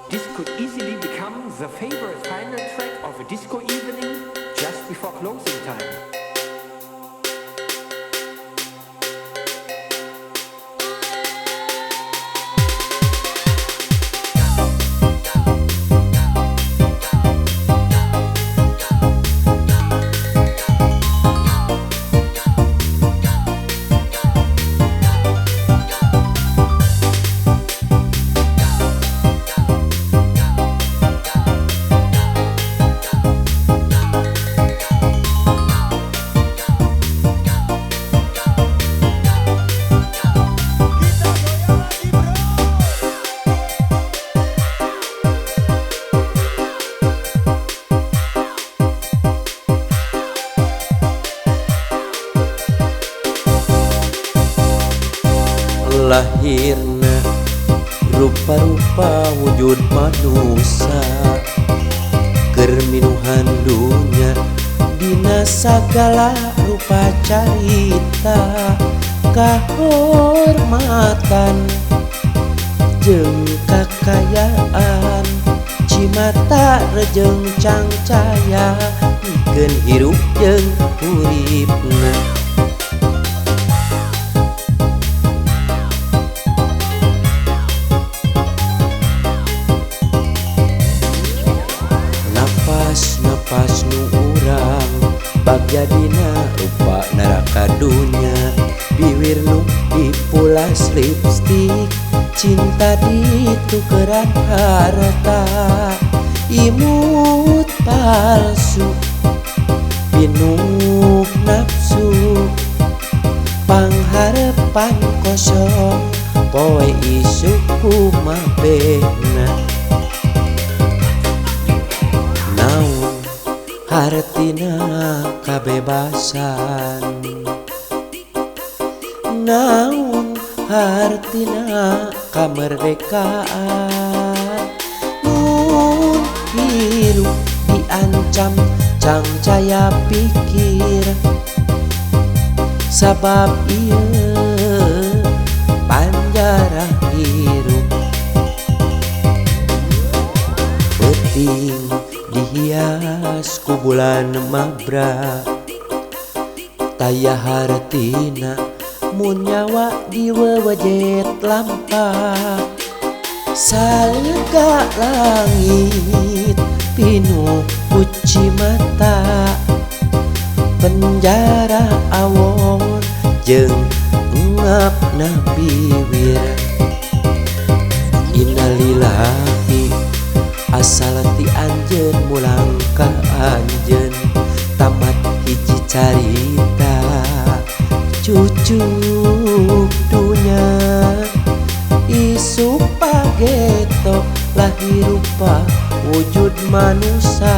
This could easily become the favorite final track of a disco evening just before closing time. Lahirna rupa-rupa wujud manusia, kerminuhan dunya dina sagala rupa carita, kahormatan jeung kakayaan, cimata rejeng cangcaya mikeun hirup jeung uripna. Napas nu urang bagja dina rupa neraka dunya, biwir nu dipulas lipstik, cinta ditukeran harta, imut palsu pinuh nafsu, pangharepan kosong poe isuk kumabehna. Naon hartina kabebasan, naon hartina kamerdekaan, mun hirup diancam cangcaya pikir, sabab ieu panjara hirup. Peuting dihias ku bulan mabra, taya hartina mun nyawa diwewejet lampah, salega langit pinuh kuci mata, penjara awon jeung ngapna biwir. Innalillahi asal ti anjeun mulang ka anjeun, tamat hiji carita cucuk dunya, isuk pageto lahir rupa wujud manusia,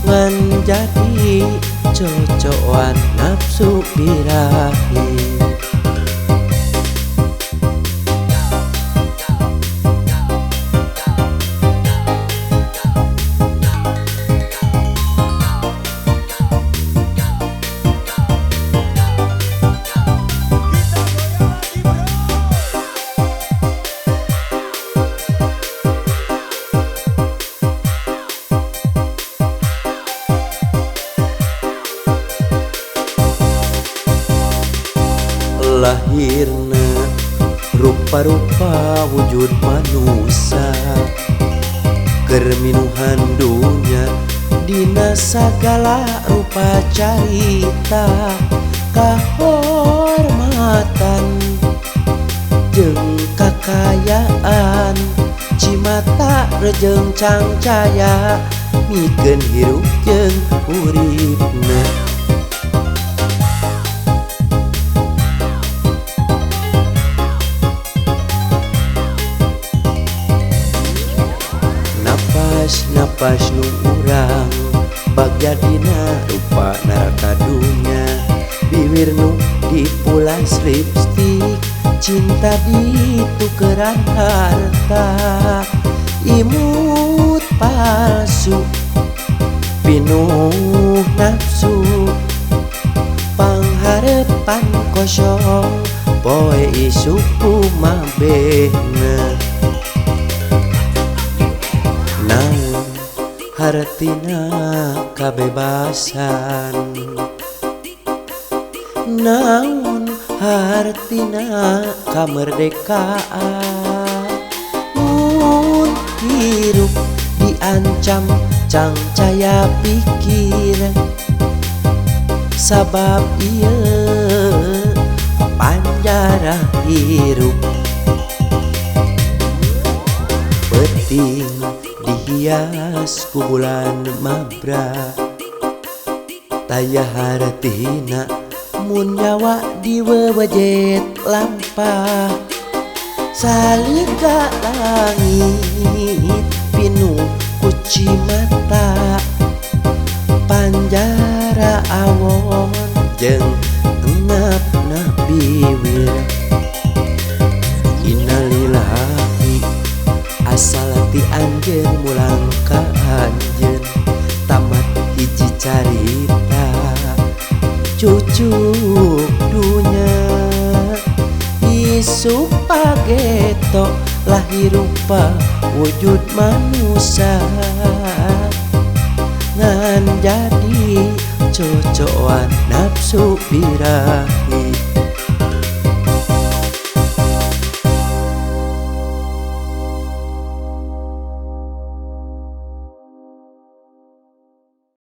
ngan jadi cocokan nafsu birahi. Lahirna rupa-rupa wujud manusia, kerminuhan dunya dina sagala rupa carita, kahormatan jeung kakayaan, cimata rejeng cangcaya mikeun hirup jeung uripna. Napas nu urang bagja dina rupa neraka dunya, biwir nu dipulas lipstik, cinta ditukeran harta, imut palsu pinuh nafsu, pangharepan kosong poe isuk kumabehna. hartina kabebasan, naon hartina kamerdekaan. Mun hirup diancam cangcaya pikir, sabab ieu panjara hirup. Peuting dihias ku bulan mabra, taya hartina mun nyawa diwewejet lampah. Salika langit pinuh ku mata, panjara awon jeung engapna biwir. Innalillahi asal ti anjeun mulang ka anjeun, tamat hiji carita cucuk dunya. Isuk pageto lahir rupa wujud manusia, ngan jadi cocoan nafsu birahi.